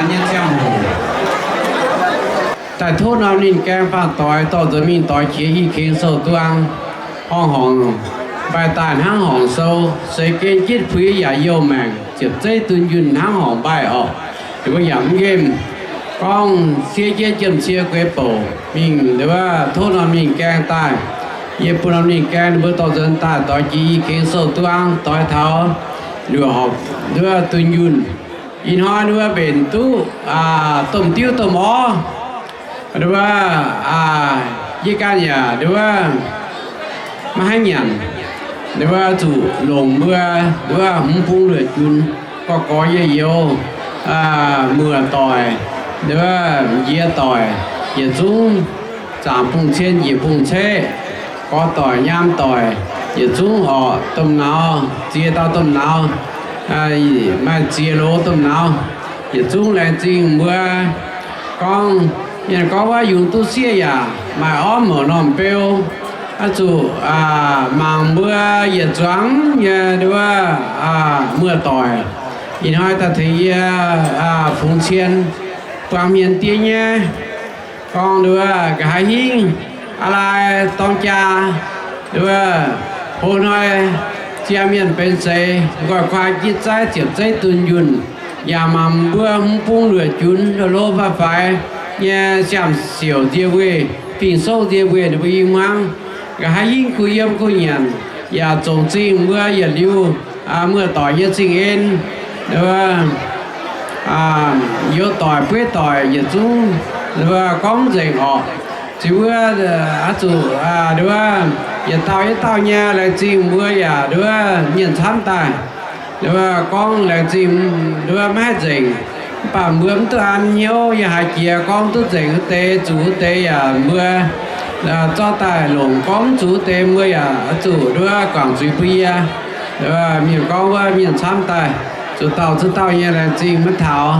nyei ziangh hoc, daaih tov norm ninh gaeng faanh doix dorh nzuonx mingh doix qiex i kengx sou-duang, horngh horngc mbaih daaih hnangv horngc sou, seix gen jitv puix yaac youh maengc, ziepc zeiv dunh yunh hnangv horngc mbaih orqc. Ninh mbuo yaac mv nqemh gorngv siev jienv jiem cie gueix bouc mingh, tov norm ninh gaeng daaih. Yie bun norm ninh gaeng ninh mbuo dorh nzuonx daaih doix jiex i kengx sou-duang, doix taux luoqc horpc dunh yunh. Ih hnoi ninh mbuo mbenc duqv domh diuv domh orv, yie ganh yaac maiv haih nyanc. Ninh mbuo zuqc longc mbuo hmz bung luoqc junx, gorx-gorx youz-youz, muoz-doic, njiec doic, yietc zungv zaangc bung cien njiec bung ceqv, gorx doic nyaam doic, yietc zungv horpc domh nauz, ziex dauh domh nauz, maaih ziex loz domh nauz, yietc zungv laengz zingh mbuo. Gorngv mienh gorngv wuov yungz duqv sieqv yaac maaih orv mouc normh beu, oix zuqc mangc mbuo yietc zuangx nyei nduov muoz-doic. Ih hnoi daaih tengx yie fungx cien buang hmien diev nyei. Gorngv nduov nqa'haav hingv aa lai dorng jaa, nduov hlo hnoi ziangh mienh benx seix, nqoi kuaa jitv zaiv ziepc zeiv dunh yunh, yaac mangc mbuo hmz bung luoqc junx, hlo faix-faix nyei siam-siouc nzie weih, fing-souv nzie weih ninh mbuo i hmuangv. Nqa'haav hingv kuh yiem kuh nyanc, yaac zongc zingh mbuo yietc liuz muoz-doic nyei zingh en, nduov youz doic bueiv doic yietc zungv, nduov gorngv nzengc orqc. Ziux wuov oix zuqc nduov yietc dauh yietc dauh nyei laengz zingh mbuo yaac nduov mienh camv daaih. Nduov gorngv laengz zingh nduov maiv haih nzengc. Mv baac mbuo mv duqv an hnyouv, yie haiz jiex gorngv duqv nzengc wuov deix zuqc wuov deix yaac mbuo zorqv daaih longc gorngv mv zuqc wuov deix mbuo yaac oix zuqc nduov guangc zuiz bun yie. Mienh gorngv wuov mienh camv daaih, zuqc dauh zuqc dauh nyei laengz zingh maiv taux.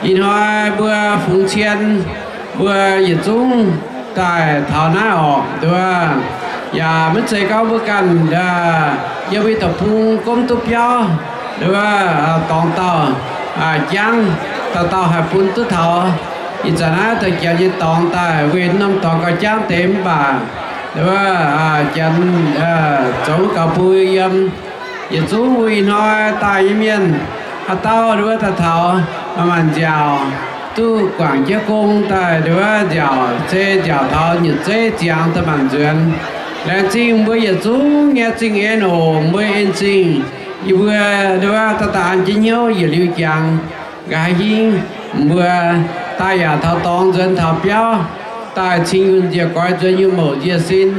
Ih hnoi mbuo fungx cien, mbuo yietc zungv daaih taux naaiv orqc, nduov yaac maiv zeiz gorngv mbuo ganh yiem i deic-bung gomv duqv biauv, nduov dorngx dauh jangv, dauh dauh haih bun duqv taux. Ih zanc naaiv daaih janx nyei dorngx daaih weih norm dorngx gauh jangv deix mv baac nduov janx zoux gaux bun yiem. Yietc zungv wuov ih hnoi daaih nyei mienh, haaix dauh nduov daaih taux maaih maanc nziaauc duqv guangc jienv gong daaih nduov nziaauc se nziaauc taux nyietc zeiv ziangx daaih maanc nzuonx. Laengz zingh mbuo yietc zungv nyei zingh en oc, mbuo en zingh. Yie mbuo nduov daaih daaih an jienv hnyouv yietc liuz jangx. Nqa'haav hingv mbuo daaih yaac taux dorngx nzuonx taux biauv, daaih cing yunh nziec goix nzuonx yunh mouc nziec sin,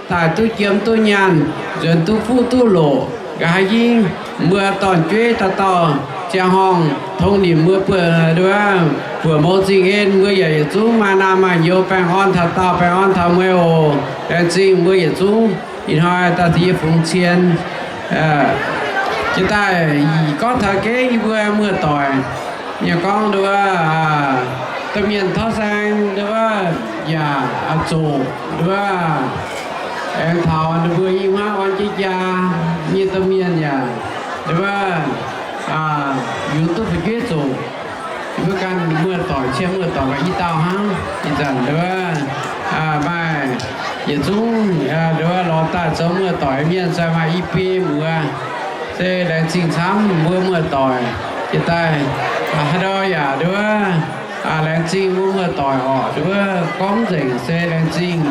daaih duqv jiem duqv nyaanh, nzuonx duqv fuqv duqv loqc. Nqa'haav hingv mbuo dorn-jueiv dauh dauh ziangh horngh tong nimc mbuo buoz, nduov buoz mouz zingh en, mbuo yaac yietc zungv maaih naamh maaih nyouz baengh orn taux daauh baengh orn taux mueiz oc. Laengz zingh mbuo yietc zungv ih hnoi daaih tengx yie fungx cien. Jiex daaih gorngv taux gengh yie mbuo muoz-doic, mienh gorngv nduov domh mienh tov saeng nduov yaac zoqc nduov aengx taux ninh mbuo i hmuangv orn jienv jaa nyei domh mienh yaac nduov yungz duqv fu'jueiv zoqc. Yie mbuo ganh muoz-doic, cien muoz-doic maaih i dauh hnangv. Ih zanc nduov maaih yietc zungv nduov lorz daaih zoux muoz-doic mienh se maaih i biei muoz. Se laengz zingh camv mbuo muoz-doic. Jiex daaih haaix ndau yaac nduov laengz zingh mbuo muoz-doic orqc. Nduov gorngv nzengc se laengz zingh.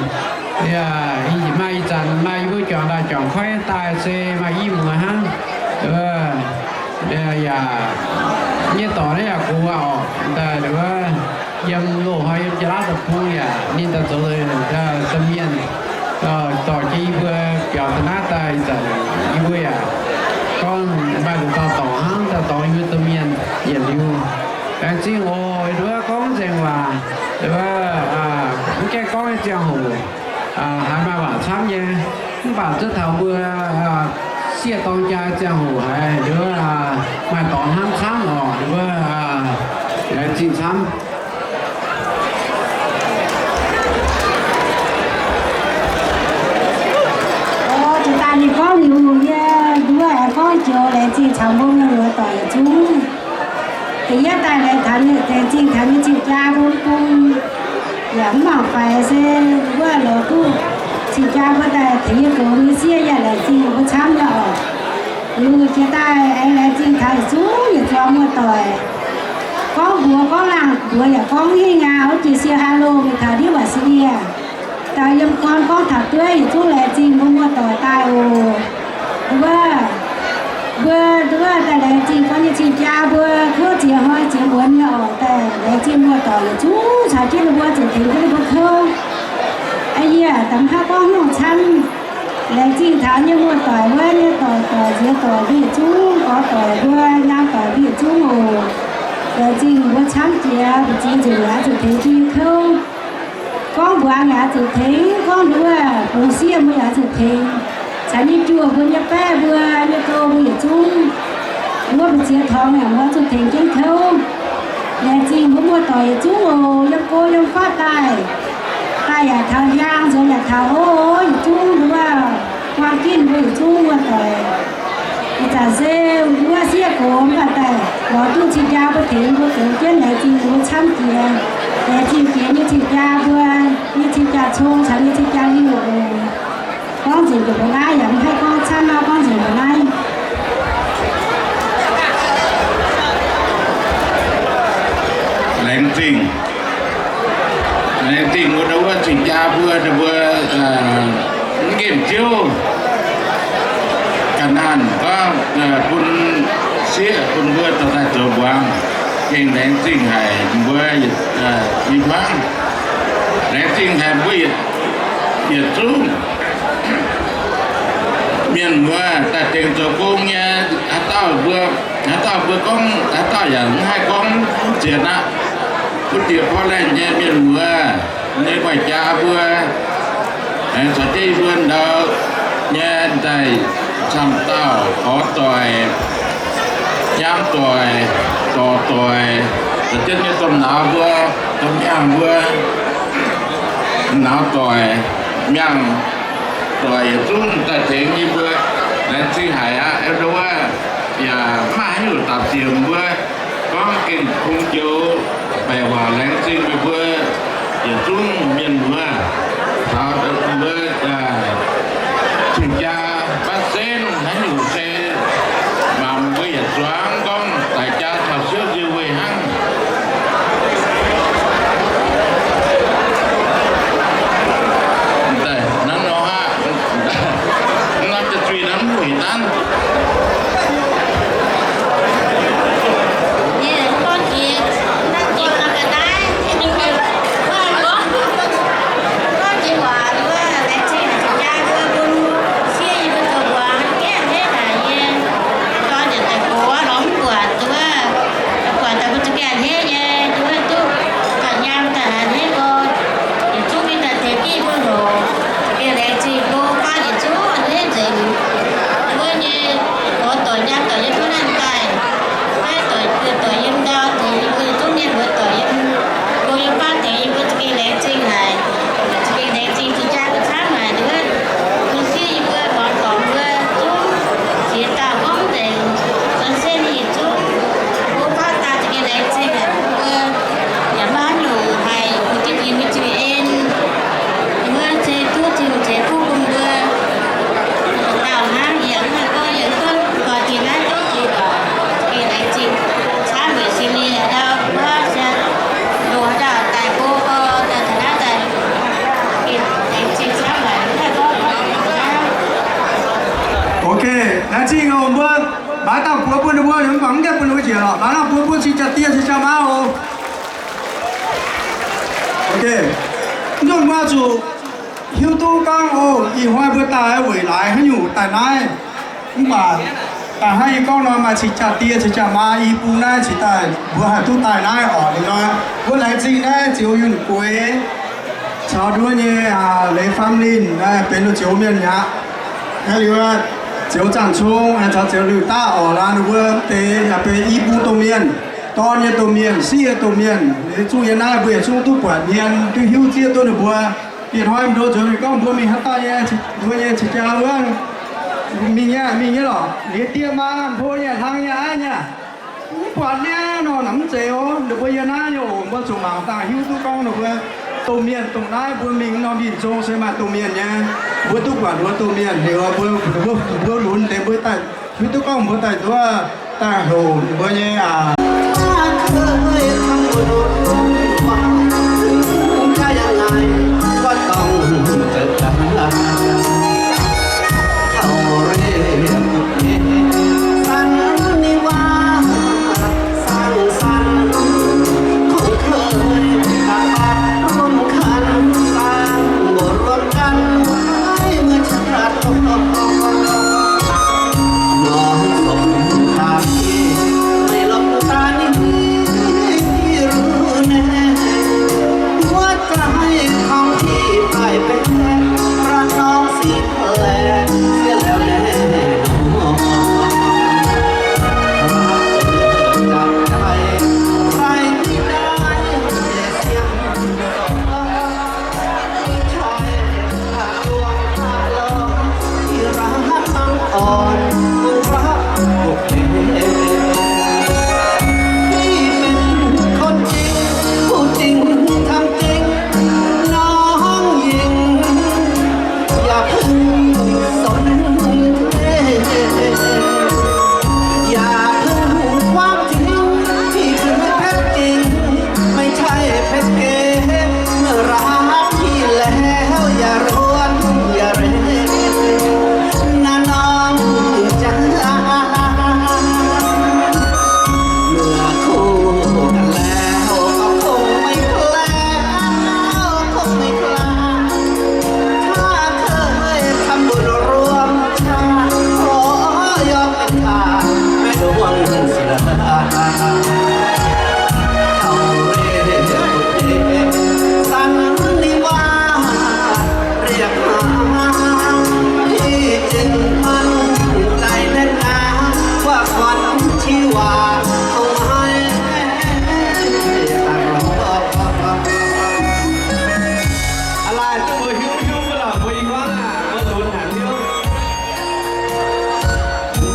Maaih ih zanc maaih yie mbuo juangc ndaaih juangc koiv daaih se maaih i muoz hnangv. Yaac nyei dorc naaiv yaac gox orqc, daaih nduov yiem loz-hnoi yiem jaax-laauv deic-bung yaac ninh daaih zoux domh mienh, dorh jienv yie mbuo biaux taux naaiv daaih ih zanc yie mbuo yaac gorngv maaih nduqc dauh dorngx hnangv daaih dorngx yie mbuo domh mienh yietc liuz. Laengz zingh oc. Nduov gorngv nzengc waac, nduov mv gaengh gorngv nyei ziangh hoc haiz maaih waac camv nyei, mv baac zuov taux mbuo sieqv dorng jaa ziangh hoc haiz nduov maaih dorngx hnamv camv orqc. Nduov laengz zingh camv. Jiex daaih ninh gorngv liuz, yie nduov aengx gorngv joux laengz zingh caux mbuo mienh muoz-doic yietc zungv. Da'yietv daaih laengz taux, laengz Mv baac faix se wuov lorz duqv cing-jaa mbuo daaih tengx yie gox nyei sieqv yaac laengz zingh mbuo camv nyei oc. Liuz jiex daaih aengx laengz zingh taux yietc zungv yietc zuangx muoz-doic. Gorngv mbuox gorngv laangh mbuox yaac gorngv hingh aqv, wuov jiex siou haaix loh mingh taux ndiev Australia. Daaih yiem gorn gorngv taux dueiv yietc zungv laengz zingh mbuo muoz-doic daaih oc. Wuov, mbuo wuov daaih laengz zingh gorngv nyei cing-jaa mbuo kouv ziex hnoi ziex muonz nyei oc. Daaih laengz zingh muoz-doic yietc zungv caux jienv ninh mbuo zuqc tengx jienv ninh mbuo kouv. Yie daaih mv haih gorngv haaix nyungc camv. Laengz zingh taux nyei muoz-doic wuov nyei doic, doic nziez doic mbuo yietc zungv, gorx doic mbuo, nyaam doic mbuo yietc zungv oc. Laengz zingh mbuo camv jiex, mbu'ziex nzunc yaac zuqc tengx jienv kouv. Gorngv mbuox yaac zuqc tengx, gorngv nduov bungx sieqv mbuo yaac zuqc tengx, caux nyei juoh mbuo, nyei baeqv mbuo, nyei gouv mbuo yietc zungv. Wuov mbu'ziex torngx yaac mbuo zuqc tengx jienv kouv. Laengz zingh mbuo muoz-doic yietc zungv oc, yiem go yiem fatv daaih, daaih yaac taux hiaang, nzuonx yaac taux hlo, yietc zungv nduov buang ginv mbuo yietc zungv muoz-doic. Ih zanc se wuov sieqv gox mv baac daaih lorz duqv cing-jaa mbuo tengx mbuo gox jienv, laengz zingh mbuo camv jiex. Laengz zingh jiex nyei cing-jaa mbuo, nyei cing-jaa cong caux nyei cing-jaa liuh oc. Gorngv nzengc jiex mbuo naaiv yaac mv haih gorngv camv nor, gorngv nzengc mbuo naaiv. Laengz zingh, laengz zingh wuov, wuov cing-jaa mbuo, mbuo mv nqemh Ziouv ga'naanh gorngv bun sieqv bun mbuo dorh daaih zoux mbuangz. Gengh laengz zingh haic mbuo ih hmuangv. Laengz zingh haic mbuo yietc zungv mienh muoz daaih tengx zoux gong nyei. Haaix dauh mbuo, haaix dauh mbuo gorngv, haaix dauh yaac mv haih gorngv mv ziex aqv. Butv diex porv laengh nyei mienh muoz, nyei guaih jaa mbuo, aengx caux jienv yie mbuo ndau nyei daaih camv dauh gorx doic, nyaam doic, dorc doic, caux jienv nyei domh nauz mbuo, domh miangh mbuo, nauz doic, miangh doic yietc zungv daaih tengx yie mbuo, laengz zingh haic aqv. Ndo wuov yaac mv maaih haaix nyungc dapc ziepc mbuo gorngv gengh kungx joux baeqc waac laengz zingh meih mbuo yietc zungv mienh muoz. Taux mbuo cing-jaa batv zenv haaix nyungc se mangc mbuo yietc zuangx gorngv daic jaa taux siouv nziouv weic hnangv. Daaih nanv nor aqv. Naaiv da'zuih naaiv mv huic nanv. Ok, laengz zingh oc mbuo. Mangc dauh buoz bun ninh mbuo, mv baac mv gaengh bun ninh mbuo njiec lorqc. Mangc dauh buoz bun cing-jaa die cing-jaa maa oc. Ok, mv nzunc mbuo zuqc hiuv duqv gorngv oc, ih hnoi mbuo daaih weic laaix haaix nyungc daaih naaiv. Mv baac daaih hnangv yie gorngv nor, maaih cing-jaa die cing-jaa maa i bung naaiv cingx daaih mbuo haih duqv daaih naaiv oc. Liuz nor, mbuo laengz zingh naaiv Ziouv Yunh Gueix caux nduov nyei Leiz Faam Linh, benx loz-zioux mienh mi'aqv. Liuz, Ziouv Zaangc Cong caux Ziouv Liuz Daav oc, laaix ninh mbuo deix yaac benx i bung domh mienh, dorn nyei domh mienh, sieqv nyei domh mienh. Liuz zuqc yiem naaiv mbuo yietc zungv duqv buatc hmien, duqv hiuv zieqv duqv ninh mbuo. Ih hnoi mv nduov zuqc ninh gorngv mbuo mingh haaix dauh nyei, mbuo nyei cing-jaa wuov, mingh nyei, mingh nyei lorqc. Liuz die maa hlo nyei, hlang nyei, aiv nyei. Mv buatc nyei nor, mv zeiz oc. Ninh mbuo yiem naaiv nyei oc, mbuo zuqc mangc dangh hiuv duqv gorngv ninh mbuo Domh mienh dongh naaiv mbuo mingh norm yinh zong se maaih domh mienh nyei. Mbuo duqv buatc wuov domh mienh liuz, mbuo, mbuo, mbuo lunx deix mbuo daaih, mbuo duqv gorngv mbuo daaih nduov daaih houc mbuo nyei aac.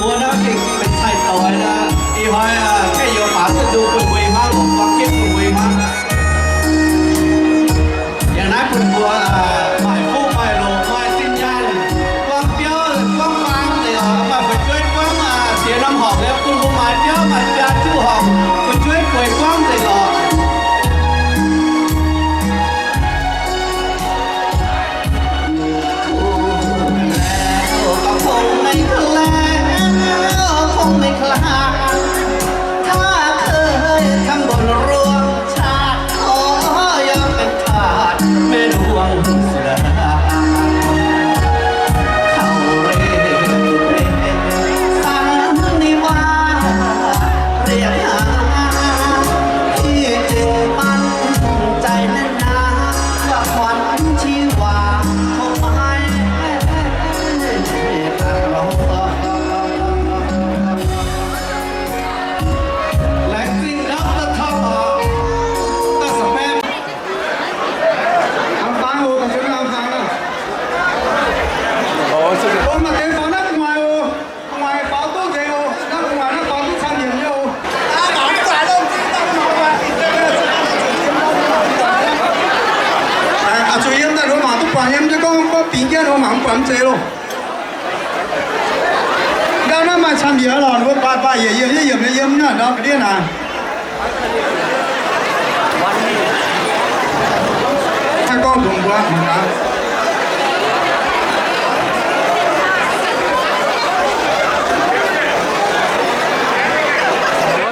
Mbuo naaiv gengh benx cai-doix naaiv. Ih hnoi gaeqv youz faaux duqv nduqc bun mbuo i hmuangv, longc buang gitv bun mbuo i hmuangv. Yangh naaiv bun mbuo maaih fuqv maaih loc maaih zinh nyaanh, buangv biauv buangv faang nzengc oc. Maaih fu'jueiv buangv ziex norm horpc nyei, bun mbuo maaiz biauv maaiz biaa juqv horpc, fu'jueiv bueix buangv nzengc oc. Laengz zingh Doctor Tom oc. Da'faanh spam. Am fangx oc, da'faanh am fangx oc. Bun maaih deix faaux naaiv gu'nguaaic oc. Gu'nguaaic faaux duqv nzengc oc. Naaiv gu'nguaaic naaiv faaux duqv camv yiemc nyei oc. Aa, zuqc yiem daaih nduov mangc duqv buatc nyei, mv zeiz gorngv gorngv bingx jienv nduov mangc mv buatc mv zeiz loh. Nqaang naaiv maaih camv yiemc lorqc, nduov baaih baaih yiemc yiemc yiemc yiemc nyei yiem naaiv ndau ga'ndiev naaic. Haih gorngv dongh mbuo mangc gaax.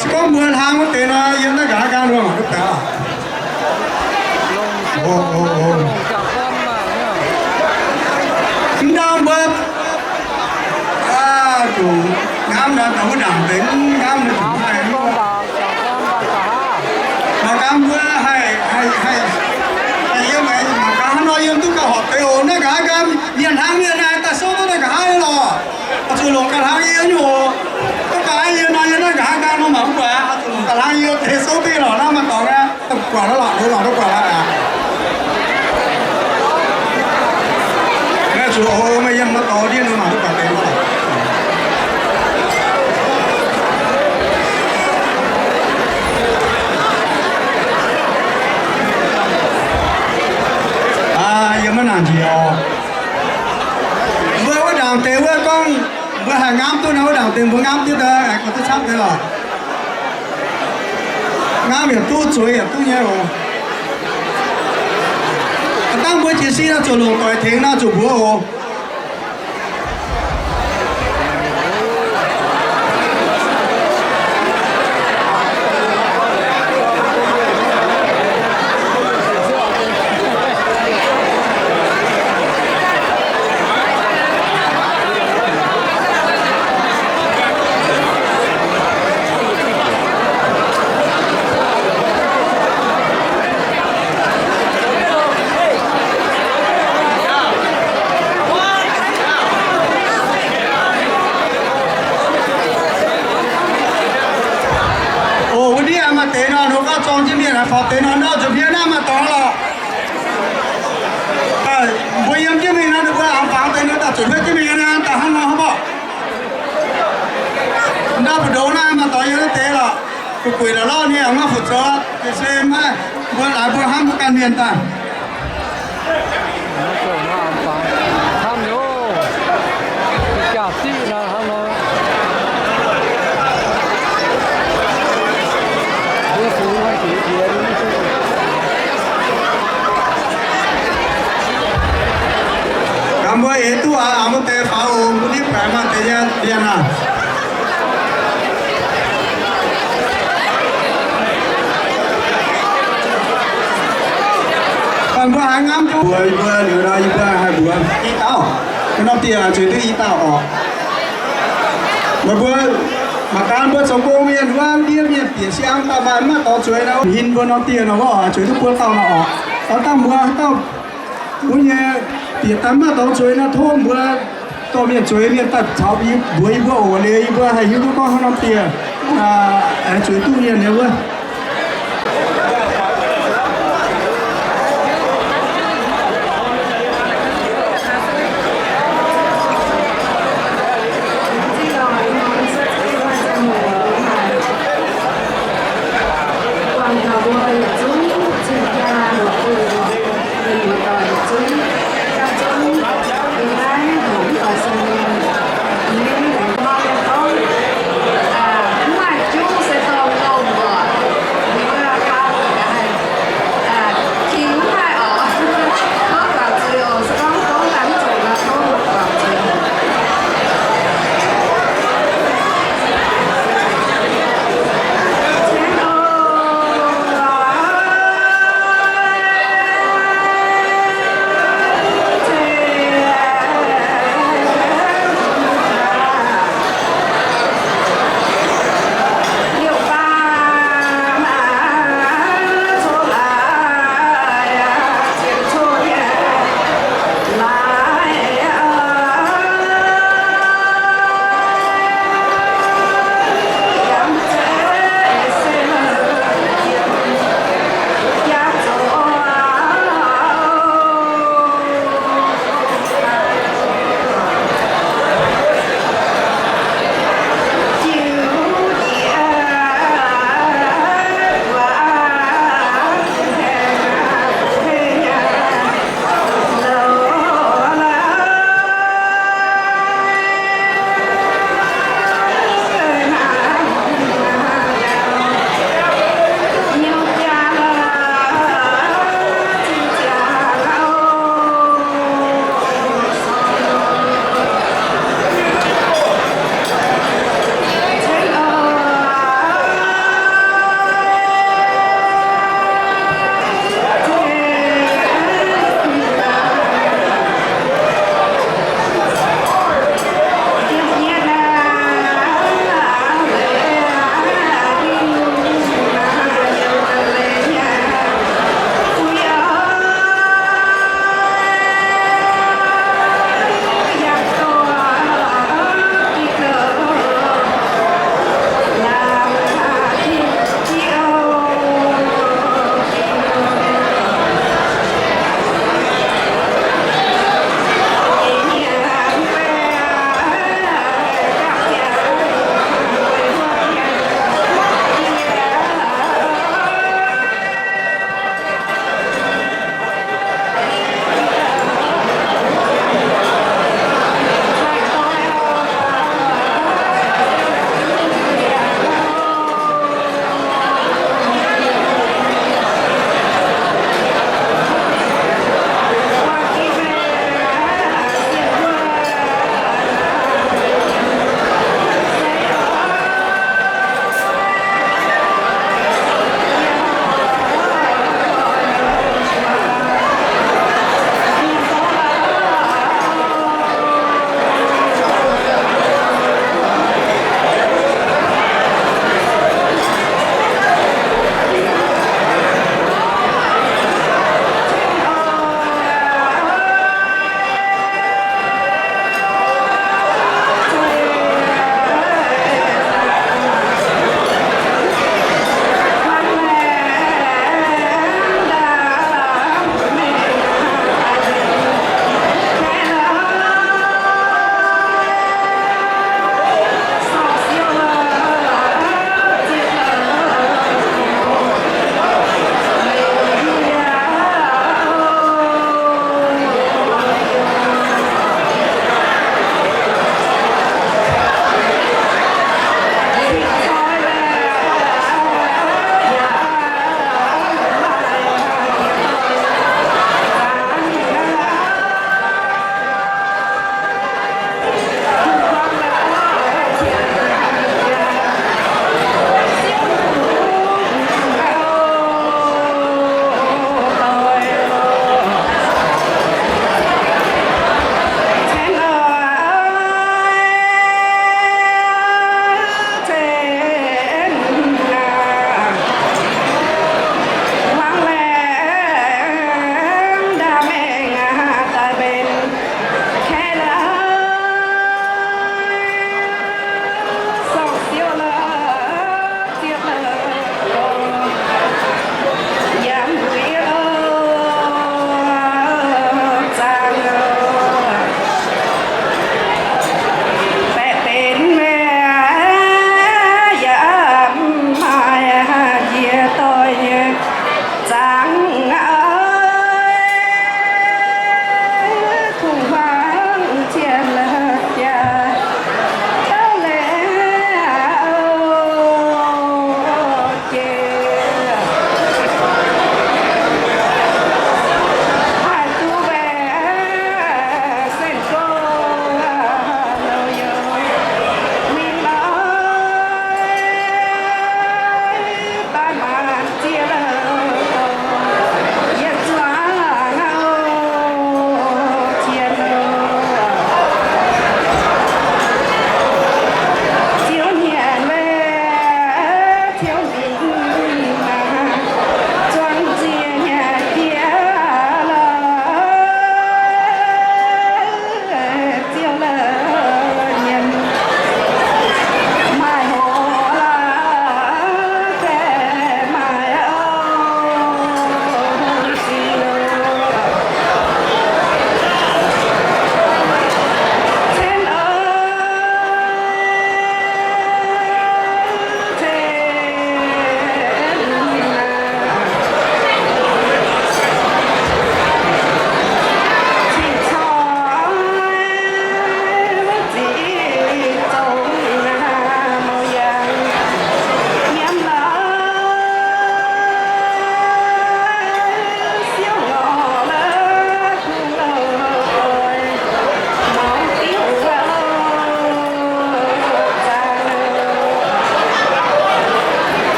Se gorngv mbuo hlang wuov deix nor, yiem naaiv nqa'haav nqaang nduov mangc duqv daaih. Mv ndau mbuo zuqc ngamv nor, taux wuov ndaangc deix mv ngamv nor, zuqc haih mangc gaax mbuo haih, haih, haih, haih yiem, mangc gaax hnangv nor yiem duqv gauh horpc deix oc. Naaiv nqa'haav nqaang mienh hnangv mienh naaiv daaih souv duqv naaiv nqa'haav nyei lorqc. Oix zuqc longc gauh hnangv yie nyei oc. Duqv gaax yiem nor, yiem naaiv nqa'haav nqaang nor mangc mv buatc, oix zuqc longc gauh hnangv yie deix souv duqv lorqc. Naaiv maaih dorngx aqv, duqv buatc lorqc, lorqc duqv buatc lorqc aqv. Maiv zuqc oc, maiv yiem maiv dorngx ndiev nor mangc duqv buatc deix lorqc. njiec oc. Mbuo wuov ndaangc deix wuov gorngv mbuo haih ngamv duqv nor, wuov ndaangc deix mbuo ngamv jienv daaih, aengx gorngv duqv camv deix lorqc. Ngamv yaac duqv, zueiz yaac duqv nyei oc. Dangh mbuo jiez sin nor zuqc longc doic tengx nor zuqc mbuox oc. Oc, wuov ndiev maaih deix nor, nor gorngv zorng jienv mienh haaix faaux deix nor, nor zuqc mienh naaiv maaih dorngx lorqc. Mbuo yiem jienv mingh nor, ninh mbuo aengx fangx deix nor, daaih zuqc huotv jienv mingh nor, daaih hnangv nor hnangv orqc. Ndau mbu'ndongx naaiv maaih dorngx yiem naaiv deix lorqc. Gu'gueic la'lorh nyei aengx maiv fu zoux, se maiv, mbuo laaix mbuo hnamv mbuo ganh mienh daaih. Gaax mbuo eix duqv aqv, mbuo deix faaux oc, mbuo nitv baeqc maaih deix nyei mienh aac. Mbuo haiz ngamv jienv mbuox yie mbuo liuz nor, yie mbuo haih mbuox i dauh. Norm dieh zueiz duqv i dauh oc. Meih mbuo mangc gaax mbuo zoux gong mienh wuov, ndiev mienh bieqc siang daaih maaih maiv dorngx zueiz nor, hin mbuo norm dieh nor, zueiz duqv buo dauh nor oc. Oix dangh mbuo haaix dauh wuov nyei bieqc daaih maiv dorngx zueiz nor, tov mbuo dorh mienh zueiz mienh daaih caux yie mbuox yie mbuo oc. Liuz yie mbuo haih hiuv duqv gorngv haaix norm dieh aengx zueiz duqv mienh nyei wuov.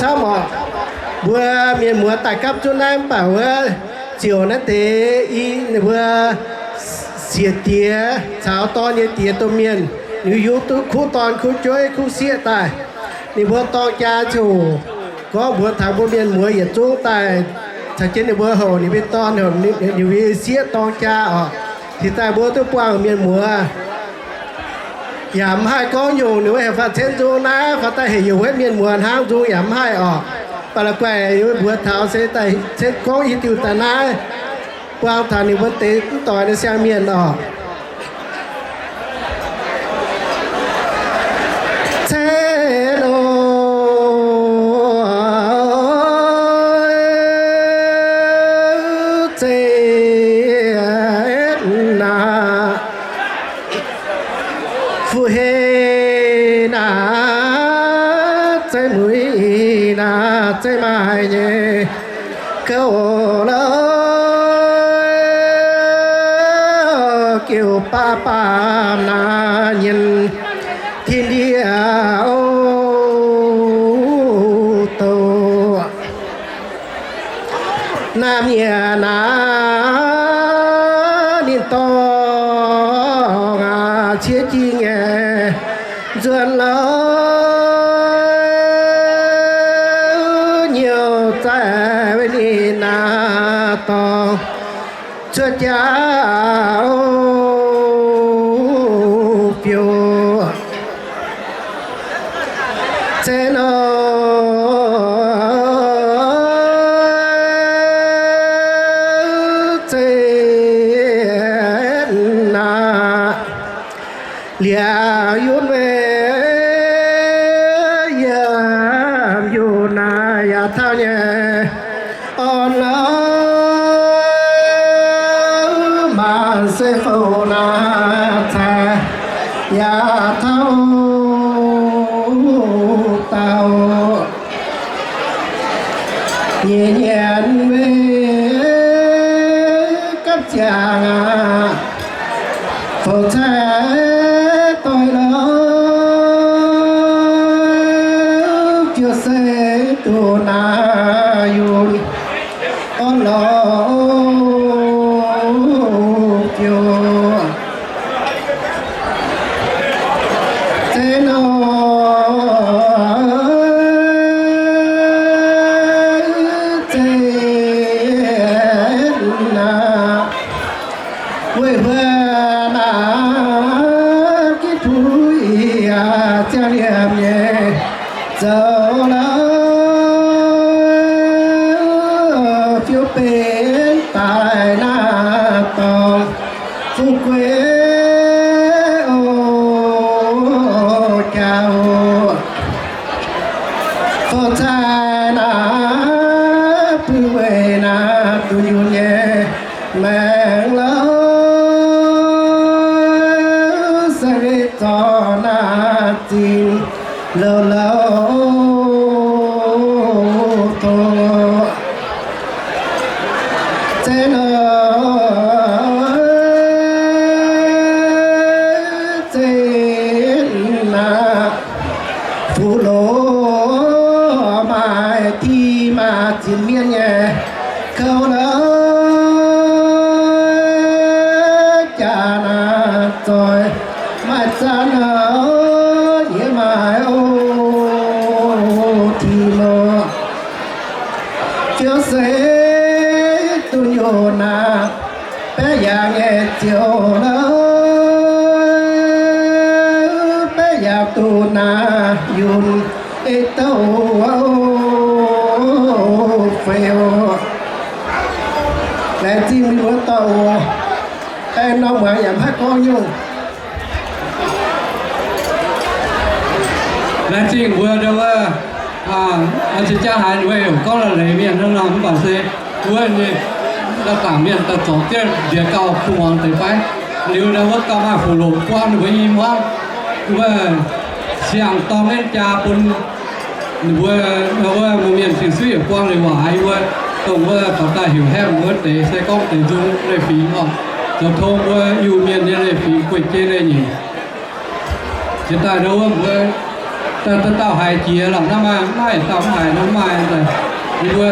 camv oc. Mbuo mienh muoz daaih gapv zunv naaiv mv baac wuov ziouc naaiv deix i ninh mbuo sieqv diex caux dorn nyei diex domh mienh, ninh yungz duqv kuv dorn kuv jueiv kuv sieqv daaih. Ninh mbuo dorng jaa ziouc gorngv mbuox taux mbuo mienh muoz yietc zungv daaih caux jienv ninh mbuo houc ninh mbuo dorn, houc ninh mbuo sieqv dorng jaa oc. Cingx daaih mbuo duqv buangh mienh muoz. Yaac mv haih gorngv nyungc ninh mbuo heuc faah cen nzung naaiv, faah daaih heuc youc wuov mienh muoz hnangv nzung yaac mv haih oc. Ba'laqc guaih mbuox taux se daaih cen gorngv i diuh daaih naaiv, buangh taux ninh mbuo deix mv doix nyei siang mienh oc. Cen o, cen aac, fu hei naaic, zeiv muic naaic, zeiv maaih nyei gouv lorqc, giuv baav baamh naaic nyienz tin ndiev o douh. Naamh nyiec naaic ninh dorngx aac, ciev jiex nyei nzuonx lorqc, nyouh zaih weic ninh naaic dorngx cuotv jaax o biouv. Cen o, cen naaic, liaauc yunv weic yiem yunv naaic yaac taux nyei orn lorqc, maanc se fouv naaic cai yaac taux dauh nyei nyienz weic gapv ziangx aac, fouv cai doix lorqc, fiuv se duqv naaic yunv orn lorqc, fiuv zeiv nor, zeiv naaic, weic huo naaic gitv tuix yaac ziangh liemh nyei zoux lorqc, fiuv benx daaih naaic dorngx fuqv gueix o jaax o. Fouv cai naaic bun weic naaic dunh yunh nyei maengc lorqc, se weic zorqv naaic zinh louc louc doqc. Zeiv nor, zeiv naaic, fuqv loz maaih ti maaih zinh mienh nyei kouv lorqc, jaax naaic zoih maaih zanc lorqc, yie maaih o ti lorqc. Fiuv se dunh yunh naaic, baeqv yangh nyei ziouc lorqc, baeqv yangh duqv naaic yunh ei douh fei oc. Laengz zingh mienh muoz-doic oc. Aengx norm muangx yaac maiv gorngv nyungc. Laengz zingh mbuo ndau wuov, aa, zinh jaa haiz ninh mbuo heuc gorngv la'leiz mienh hnangv nor, mv baac se wuov nyei, da'zaangc mienh daaih zorc jienv nziex gauh kuh muangx deix fai. Liuz ndau wuov gauh maaih fuqv loz buangv ninh mbuo i hmuangv, wuov siang-dorng jienv jaa bun ninh mbuo, wuov mienh sing suiv yaac buangv liuz waac yie mbuo, dongh wuov taux daaih heuc hemv wuov deix se gorngv deix nzung leiz-fingx oc. Zoux tong mbuo Iu-Mienh nyei leiz-fingx gueiv jei leiz-nyeic. Jiex daaih ndau wuov mbuo Dauh dauh dauh haiz jiex lorqc, naaiv maaih, maaih dauh mv haiz nor maaih. Ninh mbuo i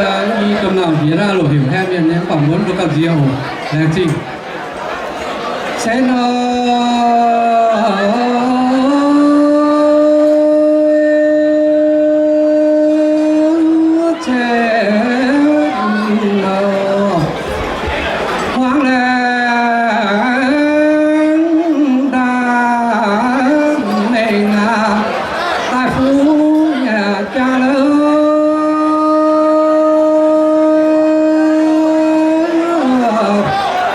ga'naaiv jiex naaiv loz-heuc haeqv mienh nyei, mv baac mbuo mv duqv gauh nziex oc. Laengz zingh. Se nor, huaang laengz ndaangc mengh aqv, daaih fungx jaa lou,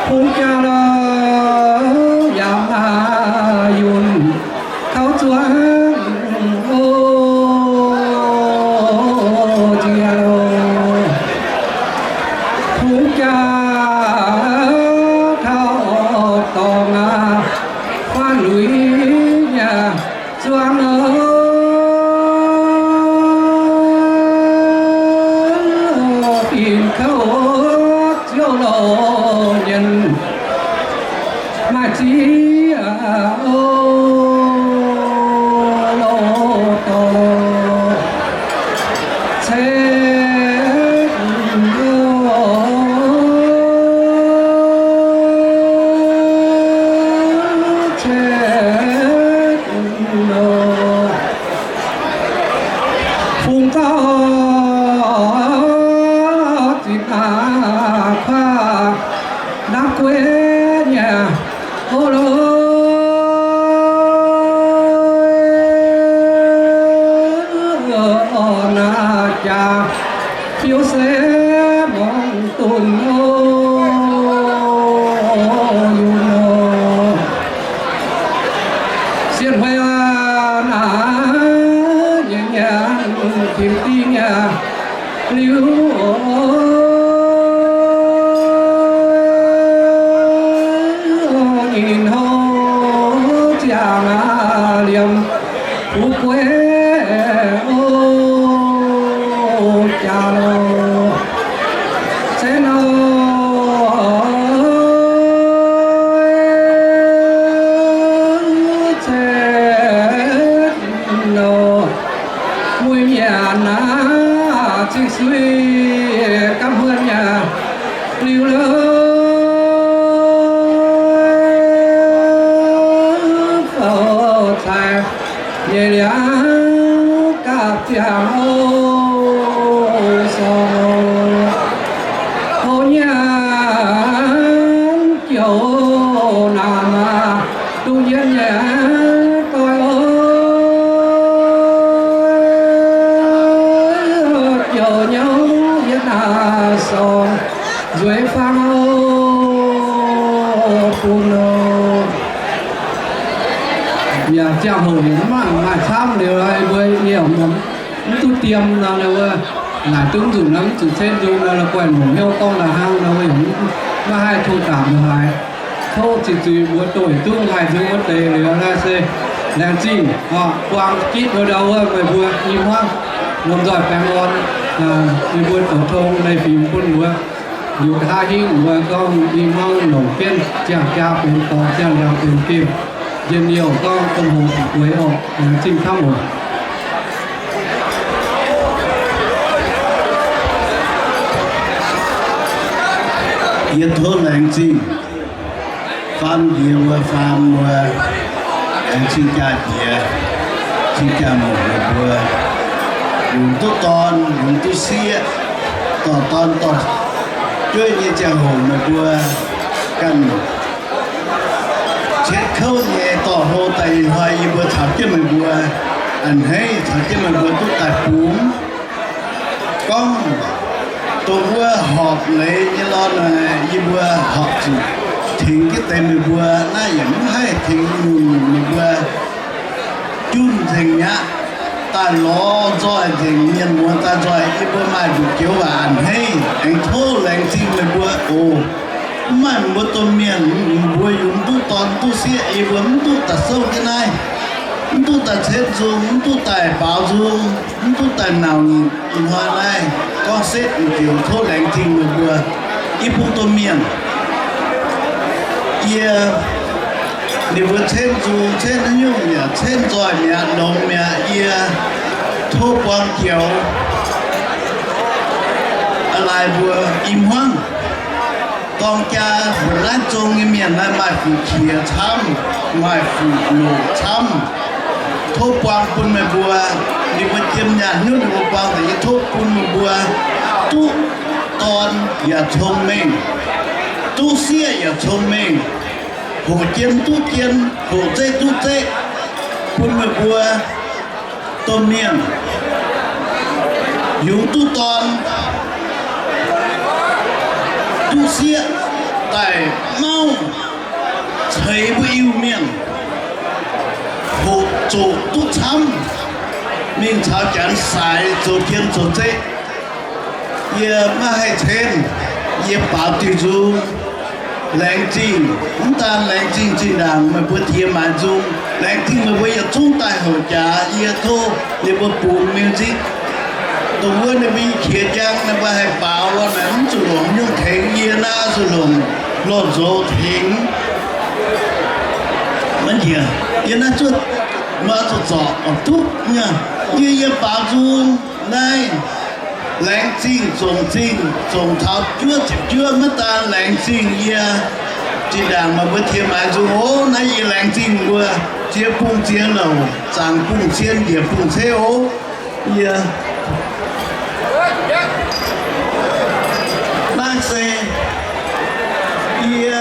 fungx jaa lou, yaac maaih yunh kouv zuangx o, jaa lou, fungx jaa taux dorngx aqv, faanv luic nyei zuangx o, fingx kouv ziouv loz nyienz maaih ziex o, loz dorh ceix o, ceix o, fungx zaux zipc aqv, kuaav ndapv gueiv nyei o, loz orn aqv, jaa fiuv se mungz dunh o, yunh o, sienh huei aqv, naaiv nyei nyanc tim dingh aqv, liuz nyinh houv ziangh aqv, liemh fu'jueiv o, jaa lou, se nor, se nor, muic mienh aac, zingh suiv gapv huon yaac liuz lou, faaux cai nyei liangv gapv ziangh o, sorng o, nyanc jouc naaic maah, duqv yietv nyei doic o, jouc nyouv yietv naaic sorng nzueic faang o, bun o. Yaac ziangh hoc yaac mv maaih, maaih camv liuz, mbuo yie mv duqv diem nor, wuov naaic duqv nzunc nor, mv zuqc cetv nzung nor, la'guaih longc hnyouv gorngv daaih hnangv nor, maiv haih tong daapc haaix. Tov ziqc zuiz mbuo doic duqv haih nzung wuov deix liuz naaiv se laengz zingh buang gitv wuov ndau wuov meih mbuo i hmuangv lomh nzoih baengh orn, meih mbuo zoux tong leiz fingx bun mbuo. Liuz nqa'haav hingv mbuo gorngv i hmuangv longc jienv ziangh jaa benx dorngx, ziangh liangx benx gemh, njien-youh gorngv domh hoc fu'jueiv orqc. Laengz zingh camv oc. Yie tov laengz zingh faam jiex mbuo, faam mbuo, aengx cing-jaa jiex, cing-jaa muoc meih mbuo, yungz duqv dorn, yungz duqv sieqv, dorh dorn dorh jueiv nyei ziangh hoc meih mbuo ganh cietv kouv nyei dorh hlo daaih ih hnoi yie mbuo caux jienv meih mbuo a'hneiv, caux jienv meih mbuo duqv daaih bungx gorngv dongh wuov horpc leiz nyei lorh naaic, yie mbuo horpc zuqc tengx jienv deix meih mbuo, naaiv yaac mv haih tengx nyungc meih mbuo junh nzengc mi'aqv. Daaih lorz nzoih nzengc, mienh muoz daaih nzoih, yie mbuo maaih nduqc joux waac a'hneiv, aengx tov laengz zingh meih mbuo oc. Mv maaih mbuo domh mienh, mbuo yungz mv duqv dorn duqv sieqv, yie mbuo mv duqv daaih souv jienv naaiv, mv duqv daaih cetv nzung, mv duqv daaih baaux nzung, mv duqv daaih nauc nyitc. Ih hnoi naaiv gorngv setv m'jiex tov laengz zingh meih mbuo i bung domh mienh. Yie Ninh mbuo cen nzung, cen haaix nyungc mi'aqv, cen nzoih mi'aqv, longx mi'aqv, yie tov buang joux, laaix mbuo i hmuangv. Dorng jaa mbuo naaiv zong nyei mienh naaiv maaih fu'jueiv camv, maaih fu'loc camv. Tov buang bun meih mbuo, ninh mbuo jiem nyaanh nyutc ninh mbuo buang daaih, yie tov bun meih mbuo duqv dorn yaac cong-mengh, duqv sieqv yaac cong-mengh, hoqc jien duqv jien, hoqc zeqv duqv zeqv, bun meih mbuo domh mienh yungz duqv dorn, duqv sieqv daaih mauv ceix mbuo Iu-Mienh, hoqc zoqc duqv camv, mingh caux Janx-Saaix zoux jien zoux zeqv. Yie maiv haih cen, yie baaux diuh nzung. Laengz zingh, mv daan laengz zingh zinh ndaangc meih mbuo diex maaiz nzung. Laengz zingh meih mbuo yietc zungv daaih houc jaax. Yie tov ninh mbuo bungx music. Dongh wuov ninh mbuo i qiex njang, ninh mbuo haih baaux lorh naaic mv zuqc longc nyungc tengx, yie naaiv zuqc longc lorh nzox tengx. Maiv njiec, yie naaiv zuqc, maiv zuqc zorc, duqv nyei. Yie, yie baaux nzung naaiv. Laengz zingh zongc zingh, zongc taux juov ziepc juov, maiv daan laengz zingh yie. Zinh ndaangc meih mbuo diex maaiz nzung oc. Naaiv yie laengz zingh mbuo ziex bung ziex louc, zaangc bung cien, njiec bung ceix oc. Yie, naaiv se yie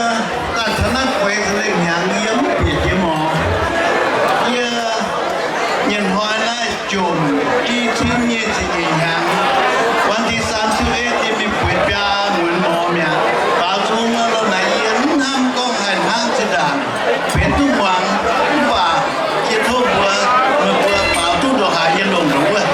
daaih taux naaiv gueix lengh hnyangx yie mv bieqc jiex morz. Yie nyei hnoi naaiv jomc i cin nyei ziepc nyeic hnyangx, วันที่สามสิบเอ็ด yie mingh bueix biaa muonz morz mi'aqv. Baaux nzung lorh naaic yie mv hnamv gorngv haih hnangv zinh ndaangc benx duqv muangx, mv baac yie tov mbuo, meih mbuo baaux duqv ndongc haaix yie longc ndongc wuov.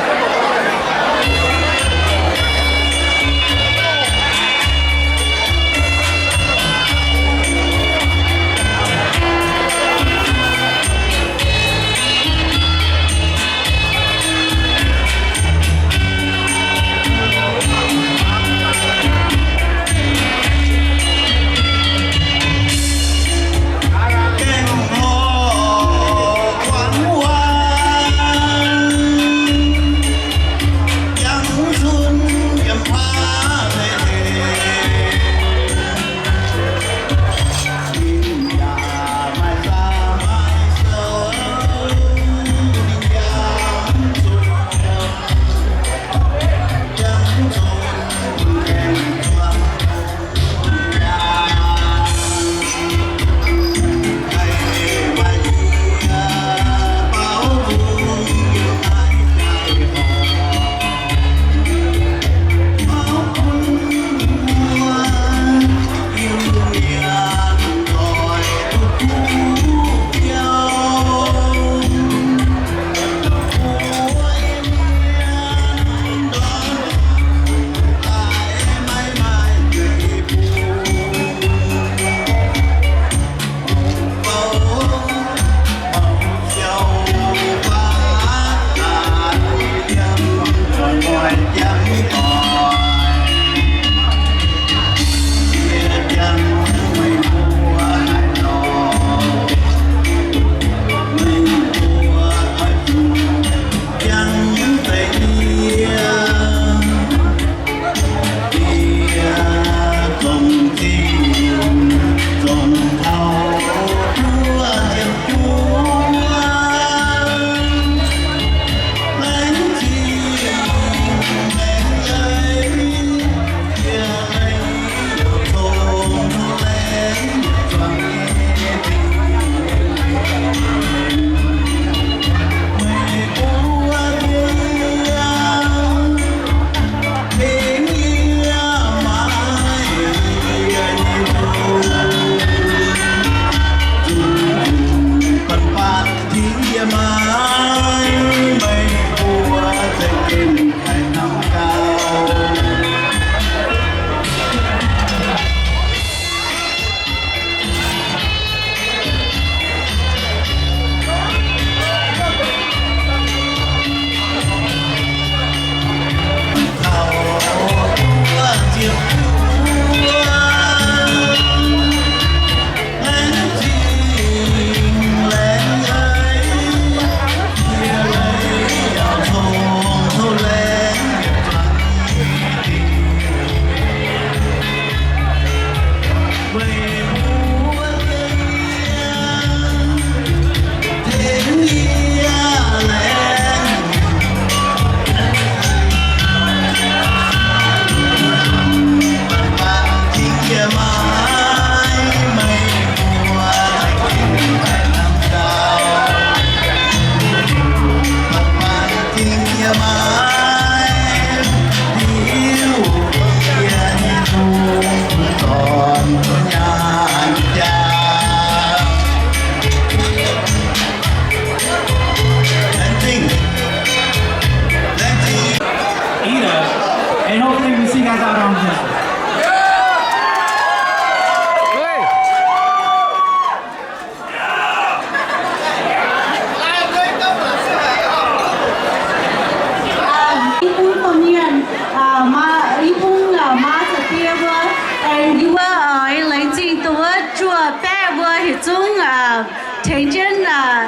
jienv, aa,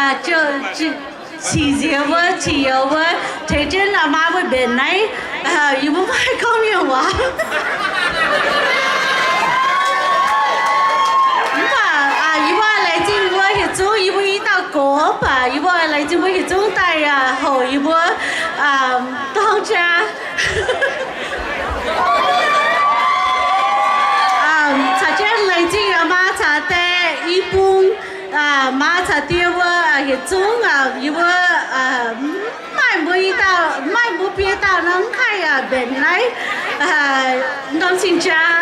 aa, ziouc, ziouc, ciqv nziex wuov, ciqv youz wuov, tengx jienv aa maa mbuo mbenc naaiv, aa, yie mbuo maiv gorngv mienh waac. Mv baac, aa, yie mbuo laengz zingh mbuo yietc zungv, yie mbuo i dauh gox, mv baac yie mbuo laengz zingh mbuo yietc zungv daaih, aa, houc yie mbuo, aa, dorng jaa. Aa, caux jienv laengz zingh aa maa caux die i bung, aa, maa caux die mbuo, aa, yietc zungv, aa, yie mbuo, aa, mv maaih mbuo i dauh, mv maaih mbuo biei dauh nor mv haih, aa, mbenc naaiv, aa, norm cing-jaa.